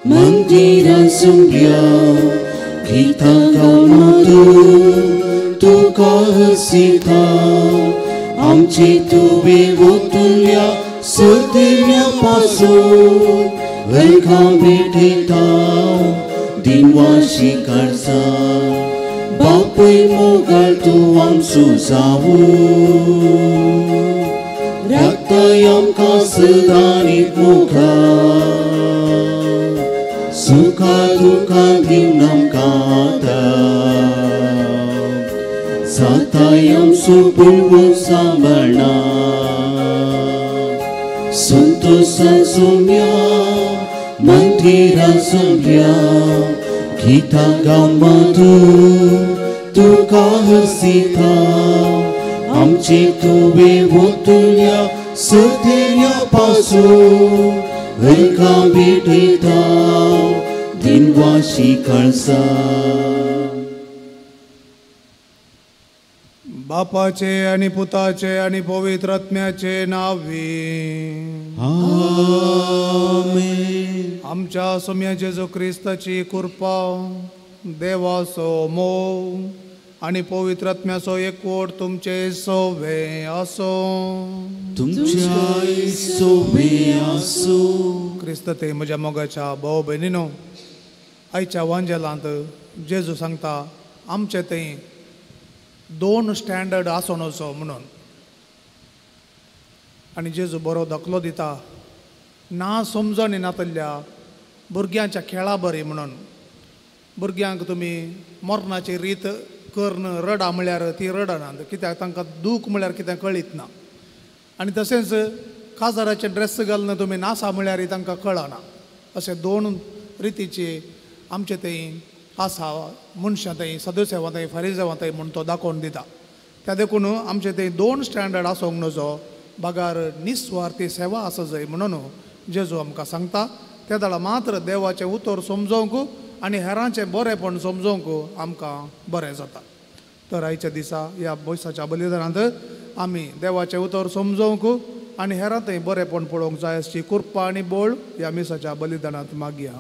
मंदिरां सुंब्या गीतां गावन तूं तुका हसिता आमचे तुवें वतुल्या सदिल्या पासून वेलकां भेटयता दिनवाशी काळजा बापूय मोगाळ तूं आमचो जावूं राखताय आमकां सदांच मुखार सुखा दुखां दिवन आमकां आदार जाताय आमचो बळवंत सांबाळना संतोशान सोम्या मंदिरां सोम्या गीतां गावन तूं तुका हसिता आमचे तुवें वतुल्या सदिल्या पासून वेलकां भेटयता दिनवाशी काळजा. बापाचे आणि पुताचे आणि पवित्र आत्म्याचे नावे आमेन. आमच्या सोम्या जेजू क्रिस्ताची कृपा देवाचो मोग आणि पवित्र आत्म्याचो एकवट तुमचे सोवे असो. तुमच्याय सोवे असो. क्रिस्त ते म्हज्या मोगाच्या भाव भयणीनो, आयच्या वांजेलांत जेजू सांगता आमचे थंय दोन स्टँडर्ड आसूं नजो म्हणून. आनी जेजू बरो दाखलो दिता ना समजणी नातल्या भुरग्यांच्या खेळा बरी म्हणून. भुरग्यांक तुमी मरणाची रीत करून रडा म्हळ्यार ती रडनात, कित्याक तांकां दूख म्हळ्यार कितें कळीत ना. आनी तशेंच काजाराचे ड्रेस घालून तुमी नासा म्हळ्यार तांकां कळना. अशे दोन रितीचे आमचे थंय आसा मनशां थंय सदस्यां थंय फारिजावां थंय म्हूण तो दाखोवन दिता. त्या देखून आमचे थंय दोन स्टँडर्ड आसूंक नजो, बगार निस्वार्थी सेवा आसा जाय म्हणून जेजू आमकां सांगता. त्या वेळार मात्र देवाचें उतर समजोवंक आनी हेरांचें बरेंपण समजोवंक आमकां बरें जाता. तर आयच्या दिसा ह्या पयसाच्या बलिदानांत आमी देवाचें उतर समजोवंक आनी हेरां थंय बरेंपण पळोवंक जाय अशी कृपा आनी बळ ह्या मिसाच्या बलिदानांत मागया.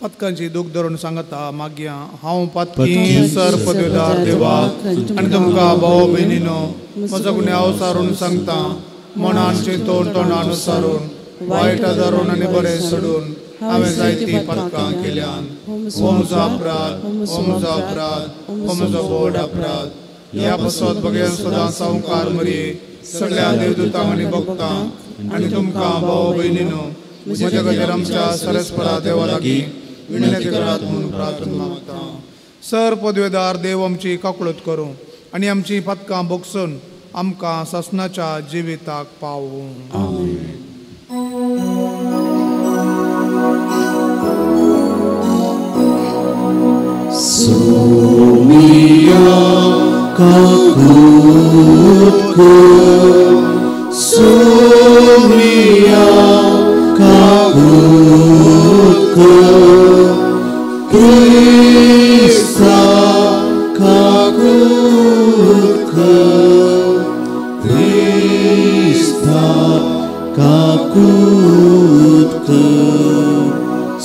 पतकांची दूख धरून सांगता मागया. हांव पातकी सर पदवीदार देवा आनी तुमकां भाव भयणीनो म्हजो गुन्यांव सारून सांगता. मनान चिंतून तोंडान सारून वायट धरून आनी बरें सोडून हांवें जायतीं पातकां केल्यान. हो म्हजो अपराध, हो म्हजो अपराध, हो म्हजो व्हड अपराध. ह्या पासत बगेर सदां सावकार मरये सगळ्या देवदूतांक आनी भक्तांक आनी तुमकां भाव भयणीनो म्हज्या खातीर आमच्या सरस्परा देवा लागीं विनंती करात म्हणून प्रार्थना मागता. सर पदवेदार देव आमची काकळूत करूं आनी आमची पातकां भोगसून आमकां सासणाच्या जिविताक पावूं. सोमिया काकूत कर, सोमिया काकूत कर, क्रिस्ता काकूत कर, क्रिस्ता काकूत कर,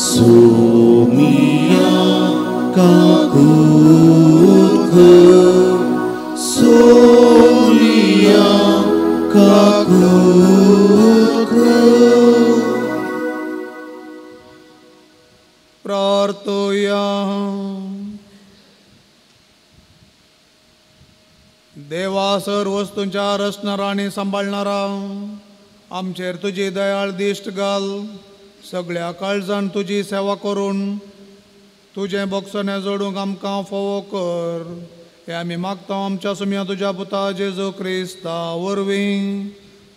सोमिया काकूत कर, सोमिया काकूत कर. प्रार्थोया. देवा सर वस्तूंच्या रचणारा आनी सांबाळणारा आमचेर तुजी दयाळ दिश्ट घाल. सगळ्या काळजान तुजी सेवा करून तुजें बोगसणें जोडूंक आमकां फावो कर. हें आमी मागता आमच्या सुम्या तुज्या पुता जेजू क्रिस्ता वरवीं.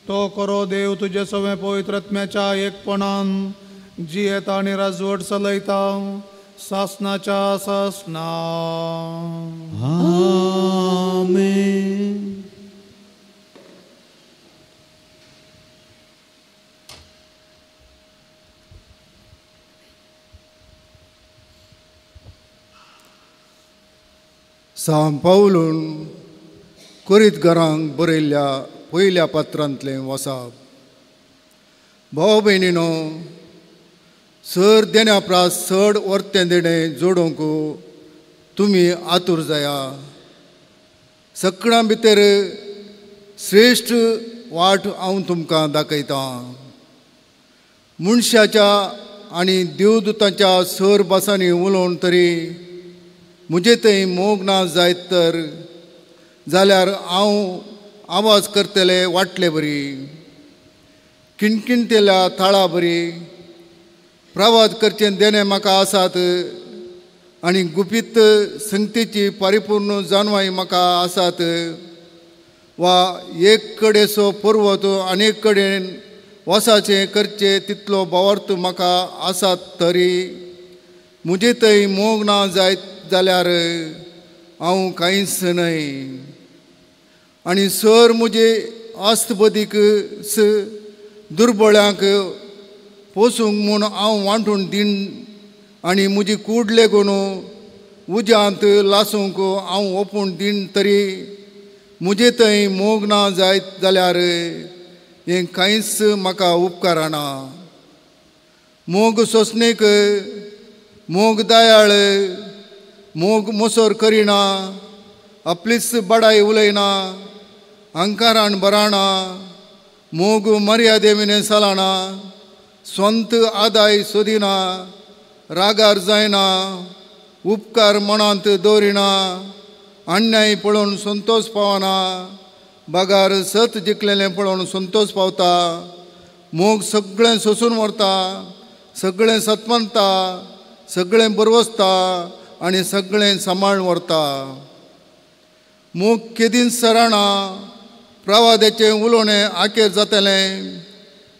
तो करो देव तुजे सवें पवित्र आत्म्याच्या एकपणान जियेता आनी राजवट चलयता सासनाच्या सासना. आमेन. सांग पावलून कोरीत घरांक बरयल्ल्या पयल्या पत्रांतलें वसाप. भाव भयणीनो, सर देण्या प्रास चड वर्तें देणें जोडूंक तुमी आतूर जाया. सगळ्यां भितर श्रेश्ठ वाट हांव तुमकां दाखयतां. मनशाच्या आनी देवदूतांच्या सर भासांनी उलोवन तरी म्हजे थंय मोग ना जायत तर जाल्यार हांव आवाज करतले वाटले बरी, किणकिणतेल्या थाळा बरी. प्रवाद करचें देणें म्हाका आसात आनी गुपीत संगतीची परिपूर्ण जाणवाय म्हाका आसात. वा एक कडेचो पर्वत आनी एक कडेन वसाचें करचें तितलो भावार्थ म्हाका आसात तरी म्हजे थंय मोग ना जायत जाल्यार हांव कांयच न्हय. आनी सर म्हजे आस्तबदीक दुर्बळ्यांक पोसूंक म्हूण हांव वांटून दीन आनी म्हजी कूड लेगून उज्यांत लासूंक हांव ओपून दीन तरी म्हजे थंय मोग ना जायत जाल्यार हें कांयच म्हाका उपकारना. मोग सोंसणीक, मोग दयाळ, मोग मोसोर करिना, आपलीच बडाय उलयना, अहंकारान बराना, मोग मर्यादे विणें चलना, स्वंत आदाय सोदिना, रागार जायना, उपकार मनांत दवरिना, अन्याय पळोवन संतोष पावना, बागार सत जिखलेलें पळोवन संतोष पावता. मोग सगळें सोसून व्हरता, सगळें सतमनता, सगळें बरवसता आनी सगळें सांबाळून व्हरता. मोग केदींच सराणा, प्रवादाचें उलोवणें आखेर जातलें,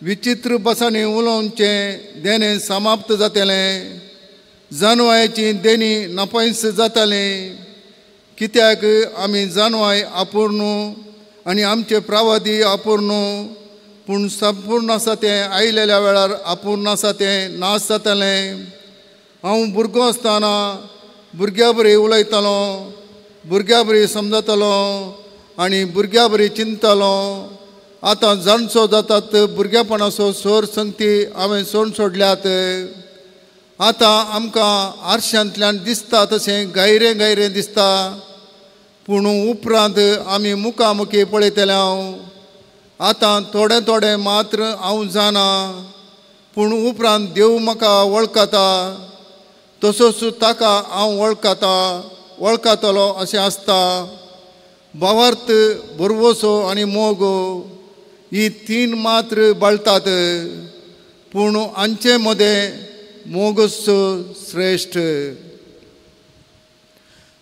विचित्र भासांनी उलोवचें देणें समाप्त जातलें, जानवायची देणी नापायस जातालें. कित्याक आमी जानवाय आपूर्ण आनी आमचे प्रवादी अपूर्ण, पूण संपूर्ण आसा तें आयलेल्या वेळार अपूर्ण आसा तें नाश जातलें. हांव भुरगो आसतना भुरग्या बरी उलयतालो, भुरग्या बरी समजतालो आनी भुरग्या बरी चिंततालो. आतां जाणचो जातात भुरगेपणाचो सोर संगती हांवें सोड सोडल्यात. आतां आमकां आरशांतल्यान दिसता तशें गायरें गायरें दिसता, पूण उपरांत आमी मुखामुखी पळयतले. हांव आतां थोडें थोडें मात्र हांव जाणा, पूण उपरांत देव म्हाका वळखता तसोच ताका हांव वळखता वळखतलो अशें आसता. भावार्थ, भरवसो आनी मोग ही तीन मात्र बळतात, पूण हांचे मदें मोगच श्रेश्ठ.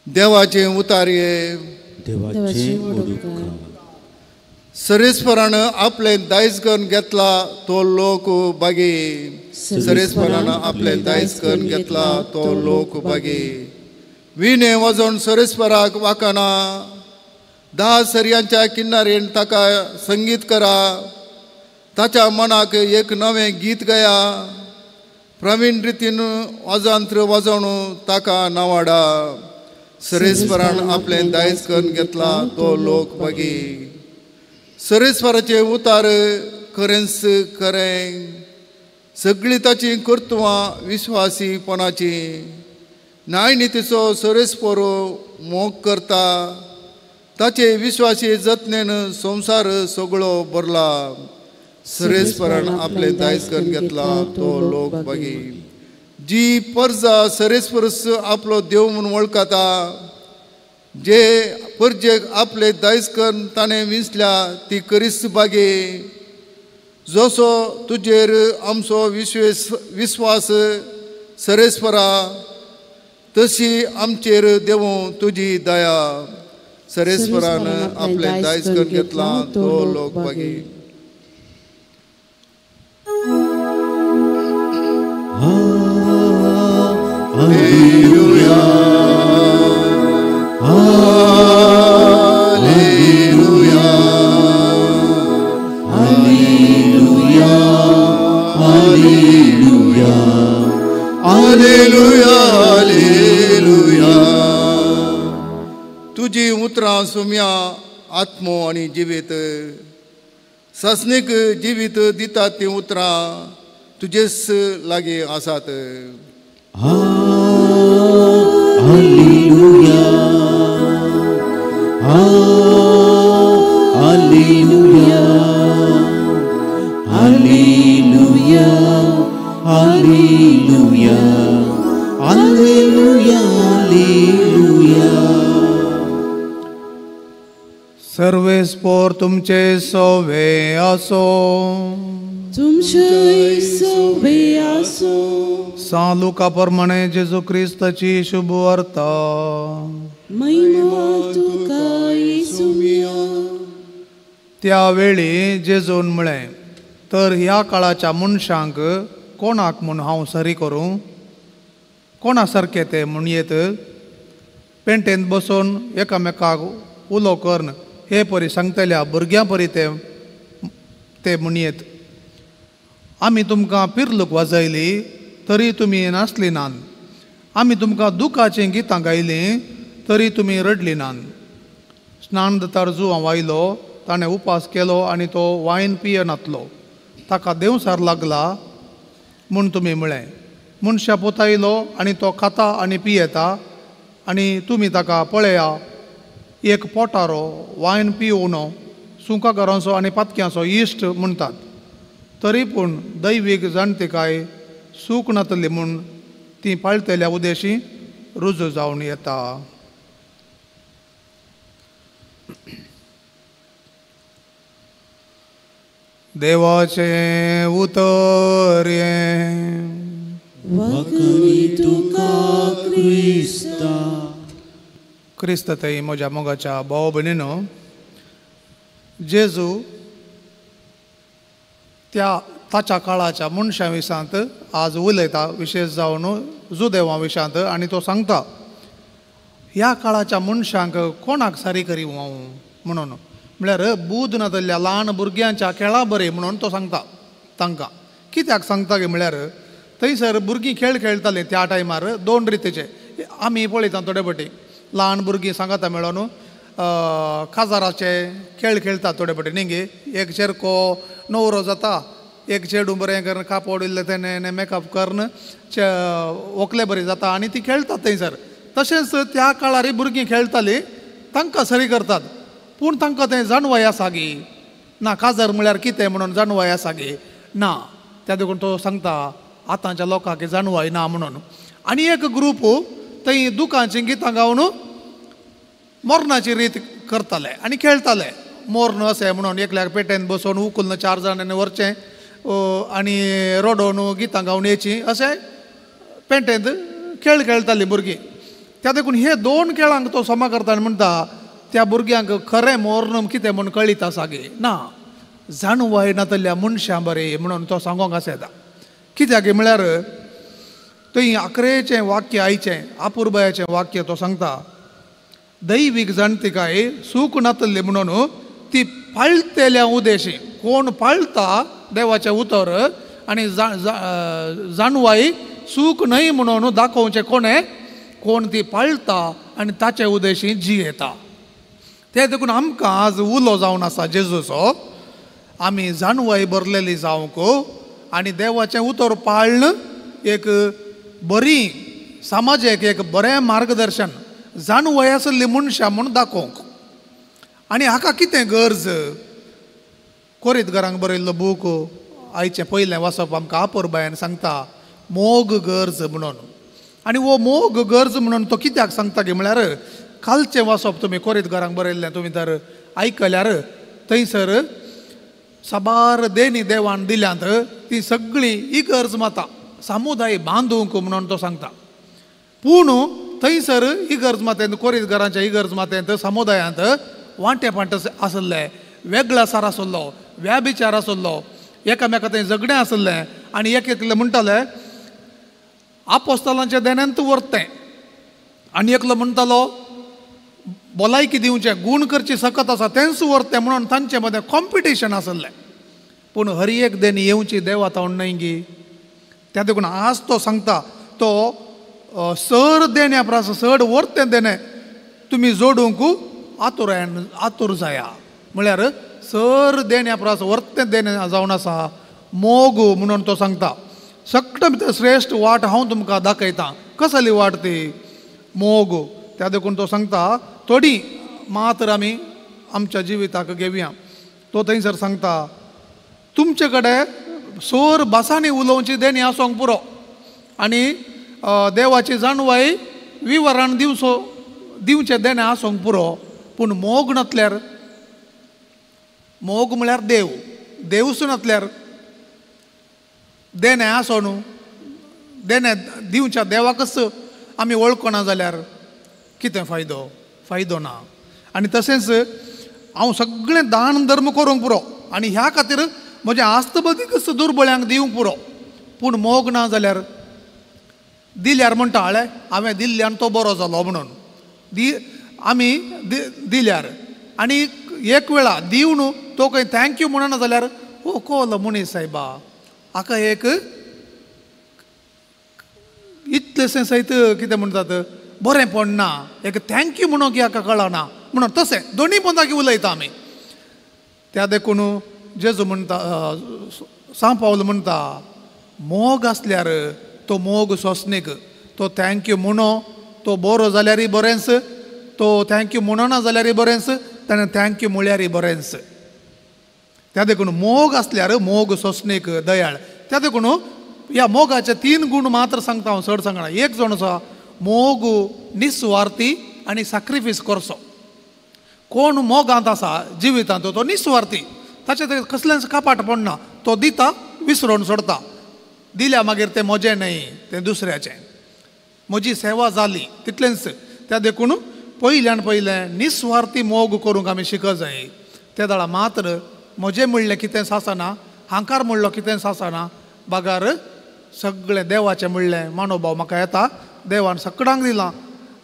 देवाचे उतारये. देवाचे उपकार. सरेस्वरान आपलें दायज करून घेतला तो लोक बागी. सरेस्वरान आपलें दायज करून घेतला तो लोक बागी. विणे वाजोवन सरेस्वराक वाकना, 10 सरयांच्या किनारेन ताका संगीत करा. ताच्या मनाक एक नवें गीत गया, प्रवीण रितीन वाजांत्र वाजोवन ताका नावाडा. सरेस्वरान आपलें दायज करून घेतला तो लोक बागी. सरेस्वराचे उतार खरेंच खरें, सगळीं ताची कर्तुवां विश्वासीपणाची. न्यायनितीचो सरेस्वर मोग करता, ताचे विश्वासी जतनेन संवसार सगळो भरला. सरेस्वरान आपलें दायज करून घेतला तो लोक बागी. जी परजा सरेस्वरस आपलो देव म्हूण वळखता, जे परजेक आपले दायज करून ताणें विंचल्या ती करीस बागे. जसो तुजेर आमचो विश्वास सरेस्वरा, तशी आमचेर देवूं तुजी दया. सरेस्वरान आपलें दायज करून घेतला तो लोक बागी. Hallelujah, Hallelujah, Hallelujah, Hallelujah, Hallelujah, Hallelujah. तुजी उतरां सुम्या आत्मो आनी जिवीत. सासणीक जिवीत दितात तीं उतरां तुजेच लागीं आसात. Hallelujah, hallelujah, hallelujah, hallelujah, hallelujah, hallelujah. सर्वेस्पोर तुमचे सोवे आसो, तुमचे सोवे आसो. सां लुका प्रमाणे जेजू क्रिस्ताची शुभवार्ता. महिमा तुका येसुया. त्या वेळी जेजून म्हळें, तर ह्या काळाच्या मनशांक कोणाक म्हूण हांव सरी करूं? कोणा सारकें ते म्हूण येत पेंटेंत बसून एकामेकाक उलो करून हे परी सांगतल्या भुरग्यां परी ते ते म्हूण येत, आमी तुमकां पिर्लूक वाजयली तरी तुमी नाचली नात, आमी तुमकां दुखाचीं गितां गायलीं तरी तुमी रडली नात. स्नान दितार जुवां आयलो, ताणें उपास केलो आनी तो वायन पियनातलो, ताका देंवसार लागला म्हूण तुमी म्हळें. मनशा पूत आयलो आनी तो खाता आनी पियेता आनी तुमी ताका पळया, एक पोटारो वायन पिवनो सुंकाघरांचो आनी पातक्यांचो इश्ट म्हणटात. तरी पूण दैवीक जाणतिकाय सूख नातली म्हूण ती पाळटल्या उदेशी रुजू जावन येता. देवाचें उतर हें. वखणी तुका क्रिस्ता. क्रिस्त थंय म्हज्या मोगाच्या भाव भयणीनो, जेजू त्या ताच्या काळाच्या मनशां विशांत आज उलयता, विशेष जावन जुदेवा विशांत. आनी तो सांगता ह्या काळाच्या मनशांक कोणाक सारी करी हांव म्हणून, म्हळ्यार बूद नातल्या ल्हान भुरग्यांच्या खेळा बरें म्हणून तो सांगता तांकां. कित्याक सांगता गे म्हळ्यार थंयसर भुरगीं खेळ खेळटालीं त्या टायमार दोन रितीचे. आमी पळयता थोडे फावटी ल्हान भुरगीं सांगाता मेळोन काजाराचे खेळ खेळटात थोडे फावटी न्ही गे. एक चेरको नवरो जाता, एक चेडूं बरें करून कापड इल्लें तेणें मेकअप करून व्हंकले बरी जाता आनी ती खेळटात थंयसर. तशेंच त्या काळार भुरगीं खेळटालीं, तांकां सरी करतात, पूण तांकां तें जाणवाय आसा गी ना, काजार म्हळ्यार कितें म्हणून जाणवाय आसा गी ना. त्या देखून तो सांगता आतांच्या लोकांक जाणवाय ना म्हणून. आनी एक ग्रूप थंय दुकांचीं गितां गावन मरणाची रीत करताले आनी खेळटाले. मोर्न अशें म्हणून एकल्याक पेटेन बसोवन उखलून चार जाणांनी व्हरचें आनी रडोवन गितां गावन येचीं, अशें पेंटेंत खेळ खेळटालीं भुरगीं. त्या देखून हे दोन खेळांक तो समा करता आनी म्हणटा त्या भुरग्यांक खरें मोर्न कितें म्हूण कळीत आसा गे ना, जाणवाय नातल्या मनशां बरें म्हणून तो सांगोंक आसा येता. कित्याक म्हळ्यार थंय आकरेचें वाक्य आयचें आपुरबायाचें वाक्य तो सांगता, दैवीक जाणतिकाय सूख नातल्ली म्हणून ती पाळटेल्या उदेशी. कोण पाळटा देवाचें उतर आनी जाणवाय सूख न्हय म्हणून दाखोवचें कोणें, कोण ती पाळटा आनी ताचे उदेशी जियेता. ते देखून आमकां आज उलो जावन आसा जेजूचो, आमी जाणवाय भरलेली जावंक आनी देवाचें उतर पाळन एक बरी समाजेक एक बरें मार्गदर्शन जाणवाय आसली मनशां म्हूण दाखोवंक. आनी हाका कितें गरज? कोरीत घरांक बरयल्लो बूक आयचें पयलें वाचप आमकां आपोरबायान सांगता मोग गरज म्हणून. आनी हो मोग गरज म्हणून तो कित्याक सांगता गे म्हळ्यार कालचें वाचप तुमी कोरीत घरांक बरयल्लें तुमी तर आयकल्यार थंयसर साबार देणी देवान दिल्यांत ती सगळीं इगर्ज माता समुदाय बांदूंक म्हणून तो सांगता. पूण थंयसर इगर्ज मातेंत कोरीत घरांच्या इगर्ज मातेंत समुदायांत वांटे पांटे आसले, वेगळासार आसलो, व्याभिचार आसलो, एकामेका थंय झगडें आसलें. आनी एक एकले म्हणटाले आपोस्तालांच्या देण्यांत व्हरतें, आनी एकलो म्हणटालो भलायकी दिवचें गूण करची सकत आसा तेंच व्हरतें म्हणून तांचे मदें कॉम्पिटिशन आसलें. पूण हर एक देणी येवची देवा तावन न्हय गी. त्या देखून आज तो सांगता तो सर देण्या परस चड व्हरतें देणें तुमी जोडूंक आतुरायन आतूर जाया. म्हळ्यार सर देण्या परस वर्तें देणें जावन आसा मोग म्हणून तो सांगता. सगळे भितर श्रेश्ठ वाट हांव तुमकां दाखयतां. कसली वाट ती? मोग. त्या देखून तो सांगता थोडी मात्र आमी आमच्या जिविताक घेवया. तो थंयसर सांगता तुमचे कडेन सोर भासांनी उलोवची देणी आसूंक पुरो आनी देवाची जाणवाय विवरण दिवचो दिवचें देणें आसूंक पुरो, पूण मोग नासल्यार, मोग म्हळ्यार देव, देवूच नासल्यार देणें आसो न्हू, देणें दिवच्या देवाकच आमी वळखना जाल्यार कितें फायदो? फायदो ना. आनी तशेंच हांव सगळें दान धर्म करूंक पुरो आनी ह्या खातीर म्हजें आस्तबदीकच दुर्बळ्यांक दिवंक पुरो, पूण मोग ना जाल्यार दिल्यार म्हणटा हाळे हांवें दिल्ल्यान तो बरो जालो म्हणून दी आमी दिल्यार आनी एक वेळा दिवन तो खंय thank you म्हणना जाल्यार हो कोलो मनीस सायबा हाका एक इतलेशें सयत कितें म्हणटात बरें पडना, एक thank you म्हणूंक हाका कळना म्हणून तशें दोनी पंदाकी उलयता आमी. त्या देखून जेजू म्हणटा, सांव पावल म्हणटा मोग आसल्यार तो मोग सोंसनीक, तो thank you म्हणो, तो बरो जाल्यारय बरेंच, तो thank you म्हणना जाल्यारय बरेंच, ताणें thank you म्हळ्यारय बरेंच. त्या देखून मोग आसल्यार मोग सोंसनीक दयाळ. त्या देखून ह्या मोगाचे तीन गूण मात्र सांगता हांव, चड सांगना. एक जाण आसा मोग निस्वार्थी आनी साक्रिफीस करचो. कोण मोगांत आसा जिवितांत तो निस्वार्थी, ताचें कसलेंच कपाट पडना, तो दिता विसरून सोडता, दिल्या मागीर तें म्हजें न्हय तें दुसऱ्याचें, म्हजी सेवा जाली तितलेंच. त्या देखून पयल्यान पयलें निस्वार्थी मोग करूंक आमी शिकत जाय. ते वेळार मात्र म्हजें म्हणलें कितेंच आसना, हांकार म्हणलो कितेंच आसना, बगर सगळें देवाचें म्हणलें मानोभाव म्हाका येता, देवान सगळ्यांक दिलां.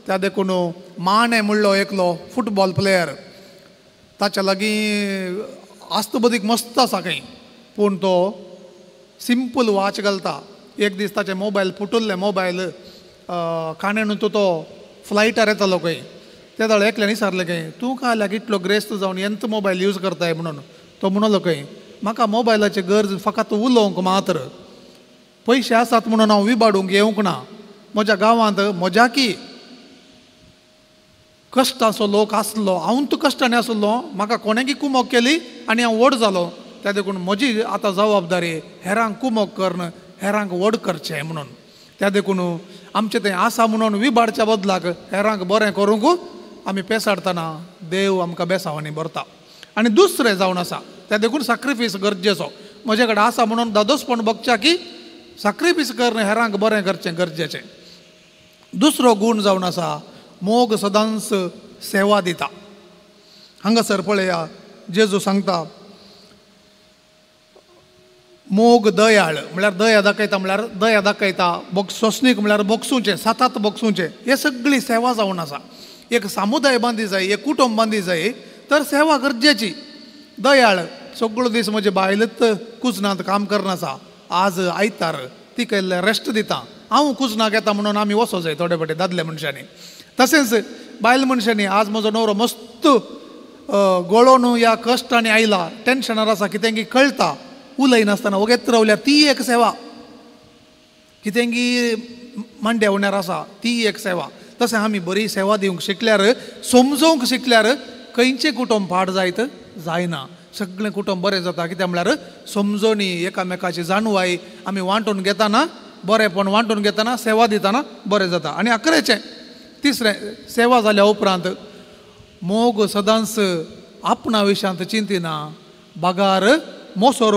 त्या देखून माणे म्हणलो एकलो फुटबॉल प्लेयर, ताच्या लागीं आस्तबदीक मस्त आसा खंय, पूण तो सिंपल वाच घालता. एक दीस ताचें मोबायल फुटुल्लें, मोबायल काणेन तो फ्लायटार येतालो खंय. ते वेळार एकल्यान विचारलें खंय तूं काल्याक इतलो ग्रेस्त जावन एंत मोबायल यूज करताय म्हणून. तो म्हणलो खंय म्हाका मोबायलाची गरज फकत उलोवंक मात्र, पयशे आसात म्हणून हांव विबाडूंक येवंक ना. म्हज्या गांवांत म्हज्या की कश्टाचो लोक आसलो, हांव तूं कश्टांनी आसलो, म्हाका कोणेकी कुमोक केली आनी हांव व्हड जालो. त्या देखून म्हजी आतां जबाबदारी हेरांक कुमोक करून हेरांक व्हड करचें म्हणून. त्या देखून आमचें तें आसा म्हणून विबाडच्या बदलाक हेरांक बरें करूंक आमी पेसाडटना देव आमकां बेसांवांनी भरता. आनी दुसरें जावन आसा, त्या देखून साक्रिफीस गरजेचो. म्हजे कडेन आसा म्हणून दादोसपण बगच्या की साक्रिफीस करून हेरांक बरें करचें गरजेचें. दुसरो गूण जावन आसा मोग सदांच सेवा दिता. हांगासर पळया जेजू सांगता मोग दयाळ म्हळ्यार दया दाखयता, म्हळ्यार दया दाखयता, सोंसणीक म्हळ्यार बोगसूचें, सातात बोगसूचें, हे सगळी सेवा जावन आसा. एक सामुदाय बांदी जाय, एक कुटुंब बांदी जाय तर सेवा गरजेची. दयाळ सगळो दीस म्हजे बायलच कुजनांत काम करना आसा, आज आयतार तिका इल्लें रेस्ट दिता, हांव कुजनाक येता म्हणून आमी वचो जाय थोडे फावटी दादले मनशांनी. तशेंच बायल मनशांनी आज म्हजो न्हवरो मस्त गळोन ह्या कश्टांनी आयला, टेन्शनार आसा, कितेंगी कळटा, उलयनासतना वगेत रावल्यार ती एक सेवा, कितेंगी मांड्या उण्यार आसा ती एक सेवा. तशें आमी बरी सेवा दिवंक शिकल्यार, समजोवंक शिकल्यार खंयचें कुटुंब फाट जायत जायना, सगळें कुटुंब बरें जाता. कित्याक म्हळ्यार समजणी एकामेकाची जाणवाय आमी वांटून घेतना, बरेंपण वांटून घेतना, सेवा दितना बरें जाता. आनी अकरेचें तिसरें सेवा जाल्या उपरांत मोग सदांच आपणा विशयांत चिंतिना, बागार मोसोर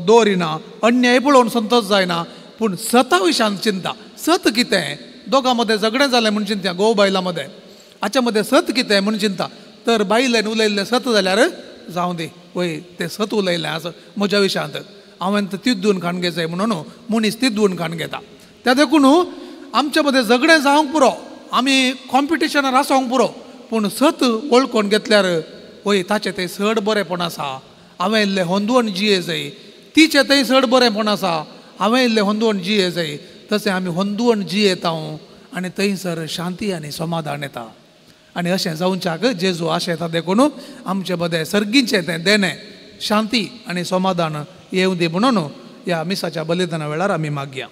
दवरिना, अन्याय पळोवन संतोश जायना, पूण सता विशयांत चिंता. सत कितें, दोगां मदें झगडें जालें म्हूण चिंता, घोव बायलां मदें हाच्या मदें सत कितें म्हूण चिंता. तर बायलेन उलयल्लें सत जाल्यार जावं दी, वय तें सत उलयलें आस म्हज्या विशयांत, हांवें तिद्दून खाण घेवचें म्हणून मनीस तिद्दून खाण घेता. त्या देखून आमच्या मदें झगडें जावंक पुरो, आमी कॉम्पिटिशनार आसोंक पुरो, पूण सत वळखून घेतल्यार वय ताचें तें चड बरेंपण आसा, हांवें इल्लें होंदवण जिये जाय, तिचें तें चड बरेंपण आसा, हांवें इल्लें होंदवण जिये जाय. तशें आमी होंदवण जियेता आनी थंयसर शांती आनी समाधान येता. आनी अशें जावच्याक जेजू आशेता देखून आमचे बदें सर्गीचें तें देणें शांती आनी समाधान येवं दी म्हणून ह्या मिसाच्या बलिदाना वेळार आमी मागया.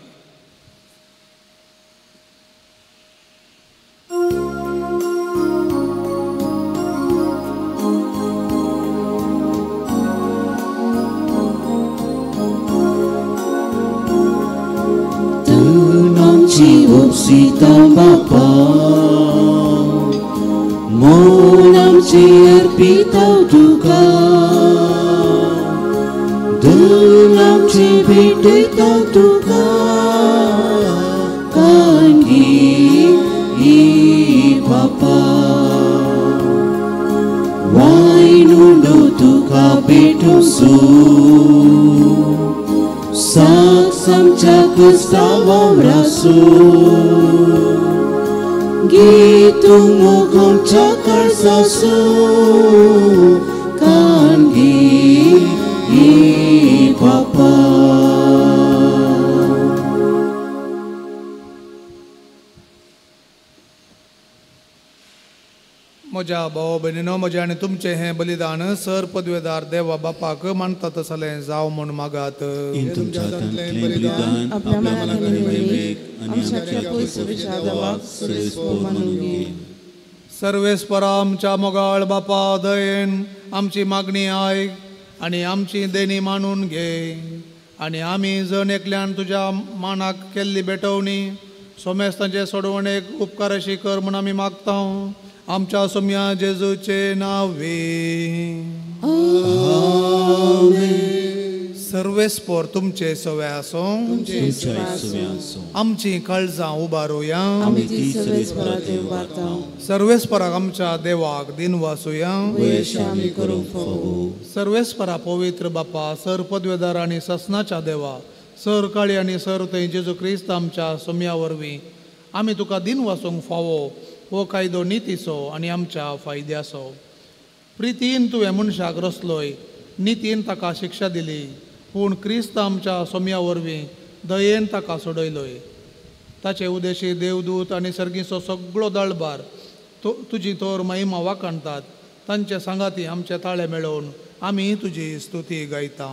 Upsita Bapa Monam ci arpita tuka Dunam ci bidita tuka Kangi I Bapa Wainundu tuka betusu Saksam cakustawa rasu Gitu mugam cakar sasu Kangi I Bapa. म्हज्या भाव भयणीनो म्हजें आनी तुमचें हें बलिदान सर पदवेदार देवा बापाक मानता तसलें जावं म्हूण मागात. सर्वेस्परा आमच्या मोगाळ बापा दयेन आमची मागणी आयक आनी आमची देणी मानून घे आनी आमी जण एकल्यान तुज्या मानाक केल्ली भेटवणी सोमेस्तांचे सोडवणेक उपकारशी कर म्हूण आमी मागता आमच्या सोम्या जेजूचे नावे. सर्वेस्पोर तुमचे सवे आसूं. आमची काळजां उबारुया. सर्वेस्पराक आमच्या देवाक दिनवासुया. सर्वेस्परा पवित्र बापा सर पदवेदार आनी ससनाच्या देवा सर काळी आनी सर थंय जेजू क्रिस्त आमच्या सोम्या वरवीं आमी तुका दिनवासूंक फावो हो कायदो नितीचो आनी आमच्या फायद्याचो. प्रितीन तुवें मनशाक रसलोय नितीन ताका शिक्षा दिली पूण क्रिस्त आमच्या सोम्या वरवीं दयेन ताका सोडयलोय. ताचे उदेशी देवदूत आनी सर्गीचो सगळो दळबार तुजी तोर महिमा वाखाणतात तांचे सांगाती आमचे ताळे मेळोवन आमी तुजी स्तुती गायता.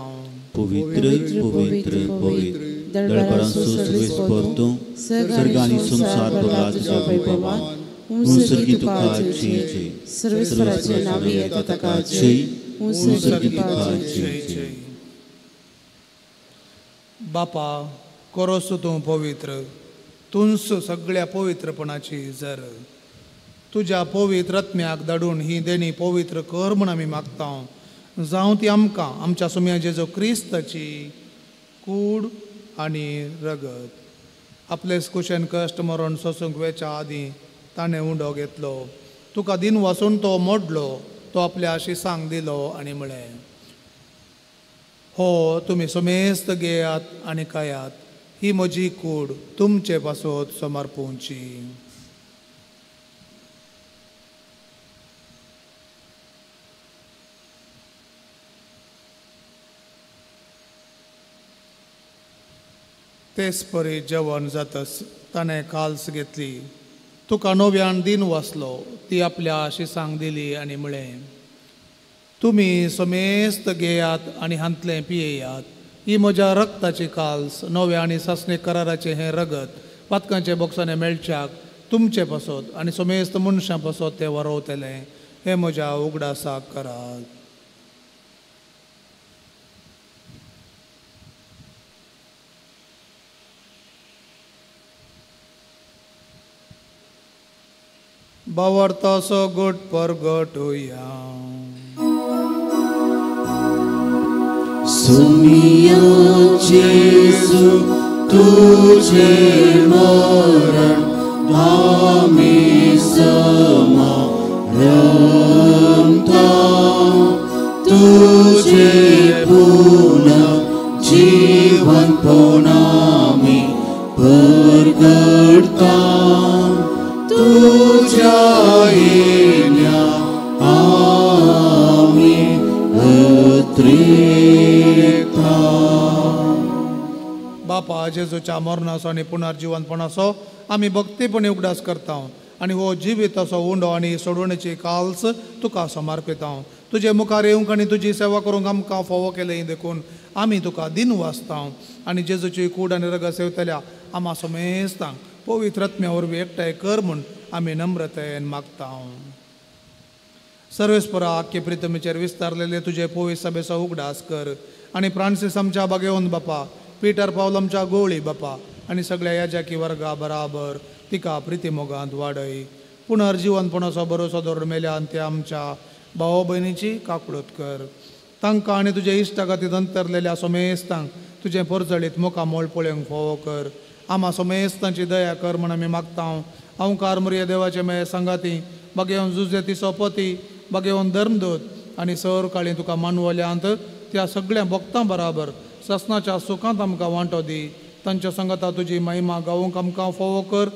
पवित्र पवित्र पवित्र दळबारांचो सर्वेस्पर तूं सर्ग आनी संवसार भरला तुज्या वैभवान. उंसर्गी तुका जय जय. सर्वेस्पराचे नांव येता ताका जय. उंसर्गी तुका जय जय. बापा कोरोस तूं पवित्र तूंच सगळ्या पवित्रपणाची जर तुज्या पवित्र आत्म्याक धाडून ही देणी पवित्र कर म्हूण आमी मागता जावं ती आमकां आमच्या सोम्या जेजू क्रिस्ताची कूड आनी रगत. आपले कुशेन कश्ट मरण सोसूंक वेच्या आदीं ताणें उंडो घेतलो तुका दिन वासून तो मोडलो तो आपल्या शिसांक दिलो आनी म्हळें हो तुमी समेस्त घेयात आनी खायात ही म्हजी कूड तुमचे पासत समर्पूंची. तेच परी जेवण जातस ताणें काल्स घेतली तुका नव्यान दिन वाचलो ती आपल्या शिसांक दिली आनी म्हळें तुमी समेस्त घेयात आनी हांतलें पियेयात ही म्हज्या रक्ताची काल्स नव्या आनी सासणी कराराचें हें रगत पातकांचे बोक्सांनी मेळच्याक तुमचे पासत आनी समेस्त मनशां पासत तें वरोवतलें हें म्हज्या उगडासाक करात. बावर्तासो गोट परगटुया. सुमिया जेजू तुझे मरण आमी समारंता तुझे पुनः जीवन पोनामी परगटता तुझ्या येण्या आमी अत्रेता. बापा जेजूच्या मरणाचो आनी पुनर्जिवनपणाचो आमी भक्तीपणी उगडास करता आनी हो जिविताचो उंडो आनी सोडवणेची काल्स तुका समर्पिता. तुजे मुखार येवंक आनी तुजी सेवा करूंक आमकां फावो केलें देखून आमी तुका दिन वाचता आनी जेजूची कूड आनी रगत सेवतल्या आमा समेस्तांक पवित्र आत्म्या वरवीं एकठांय कर म्हूण आमी नम्रतायेन मागता. सर्वेस्परा आख्खे प्रितमीचेर विस्तारलेले तुजे पवित्र सभेचो उगडास कर आनी फ्रांसीस आमच्या बागेवन बापा, पीटर पावल आमच्या गोवळी बापा आनी सगळ्या याजाकी वर्गा बराबर तिका प्रितीमोगांत वाडय. पुनर्जिवनपणाचो भरोसो दवरून मेल्या आनी त्या आमच्या भाव भयणीची काकळूत कर. तांकां आनी तुजे इश्टागतींत अंतरलेल्या सोमेस्तांक तुजें परजळीत मुखामोळ पळोवंक फावो कर. आमा सोमेस्तांची दया कर म्हूण आमी मागता. अंकार मुरये देवाचे मेळ सांगाती बागेवन जुजेती सोपती बागेवन धर्मदूत आनी सर काळी तुका मानवल्यांत त्या सगळ्या भक्तां बराबर ससनाच्या सुखांत आमकां वांटो दी. तांच्या सांगाता तुजी महिमा गावूंक आमकां फावो कर.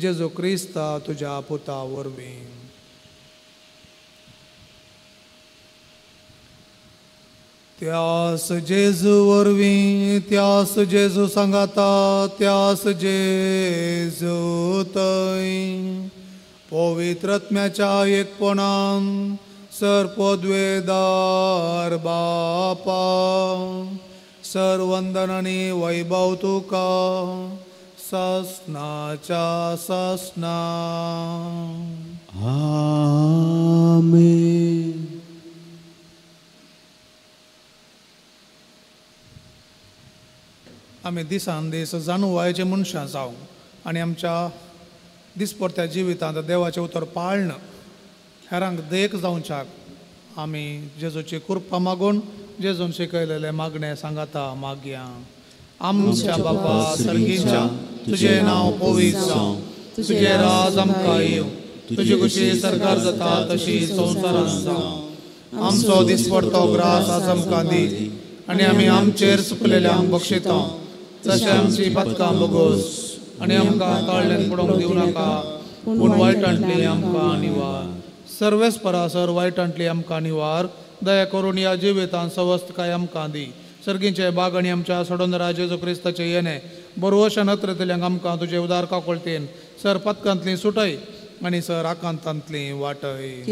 जेजू क्रिस्ता तुज्या पुता वरवीं. त्यास जेजू वरवीं, त्यास जेजू सांगाता, त्यास जेजू थंय पवित्र आत्म्याच्या एकपणान सर पदवेदार बापा सर वंदन आनी वैभव तुका ससनाच्या ससना. आमेन. आमी दिसान दीस जाणवायचे मनशां जावं आनी आमच्या दिसपडत्या जिवितांत देवाचें उतर पाळण हेरांक देख जावच्याक आमी जेजूची कृपा मागून जेजून शिकयलेलें मागणें सांगाता मागया. आमच्या बापा सर्गीच्या, तुजें नांव पवित्र जावं, तुजें राज आमकां येवं, तुजी खुशी सरकार जाता तशी संवसारांत जावं. आमचो दिसपडतो ग्रास आज आमकां दी आनी आमी आमचेर चुकलेल्यांक बक्षिता तशें आमची पातकां बोगोस आनी आमकां ताळल्यान पडोवंक दिवं नाका, पूण वायटांतली आमकां निवार. सर्वेस्परा सर वायटांतली आमकां निवार. दया करून ह्या जिवितांत सवस्तकाय आमकां दी. सर्गींचे बाग आनी आमच्या सोडोनरा जेजू क्रिस्ताचें येणें बरवशान अत्रतल्यांक आमकां तुजे उदार काकोळतेन सर पातकांतली सुटय आनी सर आकांतांतली वाटय.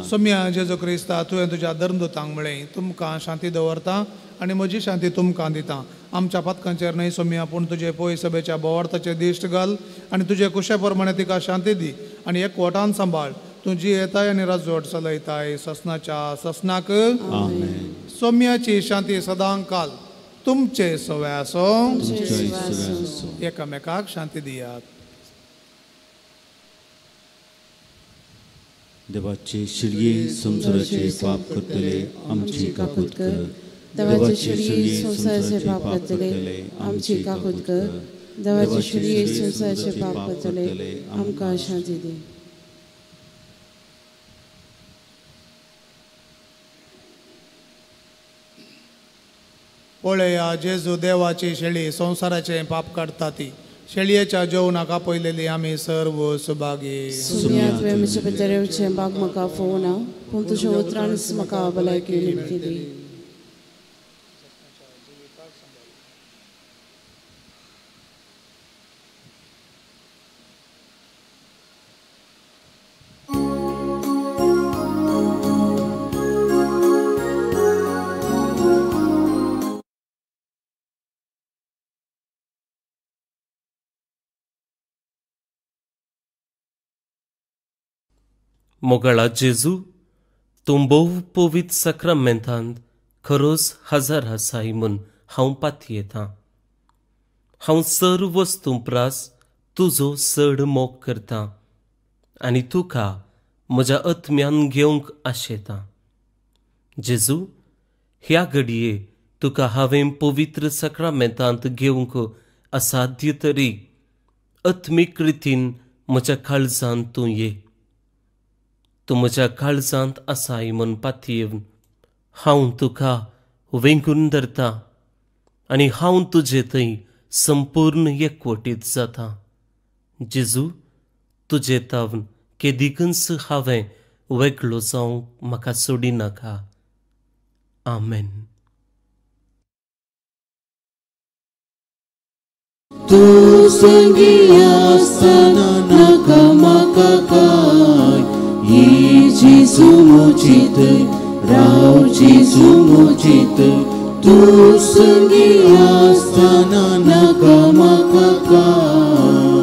सोम्या जेजू क्रिस्ता, तुवें तुज्या धर्मदूतांक म्हळें तुमकां शांती दवरता आनी म्हजी शांती तुमकां दिता. आमच्या पातकांचेर न्हय सोम्या, पूण तुजे पय सभेच्या बोवार्थाचे दिश्ट घाल आनी तुजे कुशे प्रमाणे तिका शांती दी आनी एकवटान सांबाळ. तूं जी येताय आनी राजवट चलयताय ससनाच्या ससनाक. सोम्याची शांती सदां काल तुमचे सवे आसो. एकामेकाक शांती दियात. देवाचे शिरये संवसाराचे पाप करतले आमची काकूत कर. देवाचे शिरये संवसाराचे पाप करतले आमची काकूत कर. देवाचे शिरये संवसाराचे पाप करतले आमकां शांती दी. पळया जेजू देवाची शेळी संवसाराचें पाप काडटा ती. शेळयेच्या जेवणाक आपयलेली आमी सर्व सुभागी. सोम्या, तुवें म्हजे भितर येवचें बाग म्हाका फोवना, पूण तुज्या उतरानच म्हाका भलायकी मेळटली. मोगाळा जेजू, तूं भोव पवित्र साक्रामेंतांत खरोच हजार आसाय म्हूण हांव पातयेतां. हांव सर्व वस्तूं प्रास तुजो चड मोग करतां आनी तुका म्हज्या आत्म्यान घेवंक आशेतां. जेजू, ह्या घडये तुका हांवें पवित्र साक्रामेंतांत घेवंक असाध्य तरी आत्मीक रितीन म्हज्या काळजांत तूं ये. तूं म्हज्या काळजांत आसाय म्हूण पातयेवन हांव तुका वेंगून धरता आनी हांव तुजे थंय संपूर्ण एकवटीत जाता. जेजू, तुजे तावन केदिकूच हांवें वेगळो जावंक म्हाका सोडिनाका. आमेन. तूं संगी आसतना नाका म्हाका काय ये जेजू म्हजेत राव जेजू म्हजेत तूं संगी आसतना नाका म्हाका काय.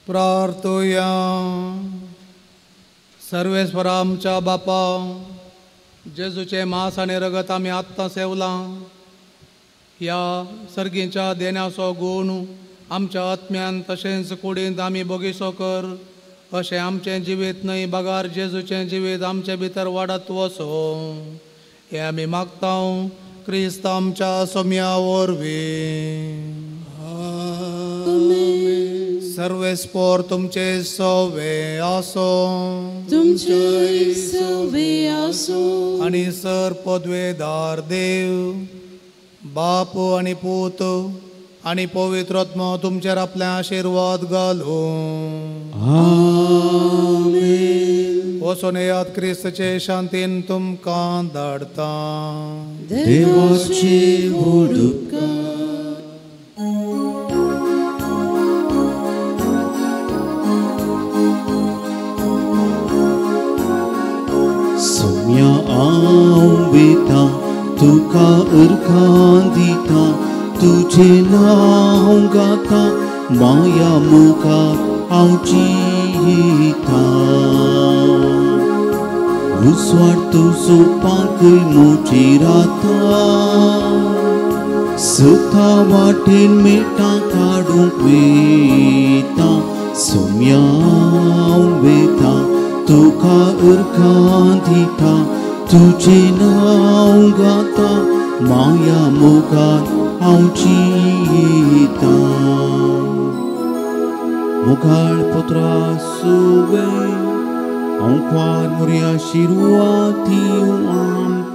प्रार्थुया. सर्वेस्वरा आमच्या बापा, जेजूचें मांस आनी रगत आमी आत्तां सेवलां. ह्या सर्गीच्या देण्याचो गूण आमच्या आत्म्यान तशेंच कुडींत आमी बोगिसो कर, अशें आमचें जिवीत न्हय बगार जेजूचें जिवीत आमचे भितर वाडत वचो. हें आमी मागता क्रिस्त आमच्या सोम्या वरवीं. सर्वेस्पोर तुमचे सवे आसो, तुमचे सवे आसो. आनी सर पदवेदार देव बाप आनी पूत आनी पवित्र आत्मो तुमचेर आपले आशिर्वाद घालूं. आमेन. वचून येयात, क्रिस्तचे शांतीन तुमकां धाडता. देवाचे व्हड उपकार. हांव वेता तुका अर्घां दिता, तुजें नांव गाता, माया मुखार हांव जियेता. उजवाड तुजो पांकय म्हजेर आता, सता वाटेन मेटां काडूंक वेता. सोम्या हांव वेता तुका अर्घां दिता, तुजें नांव गाता, माया मुखार हांव जियेता. मुखार पत्रा सुवे हांव क्वार मोरया शिरवाती आमकां.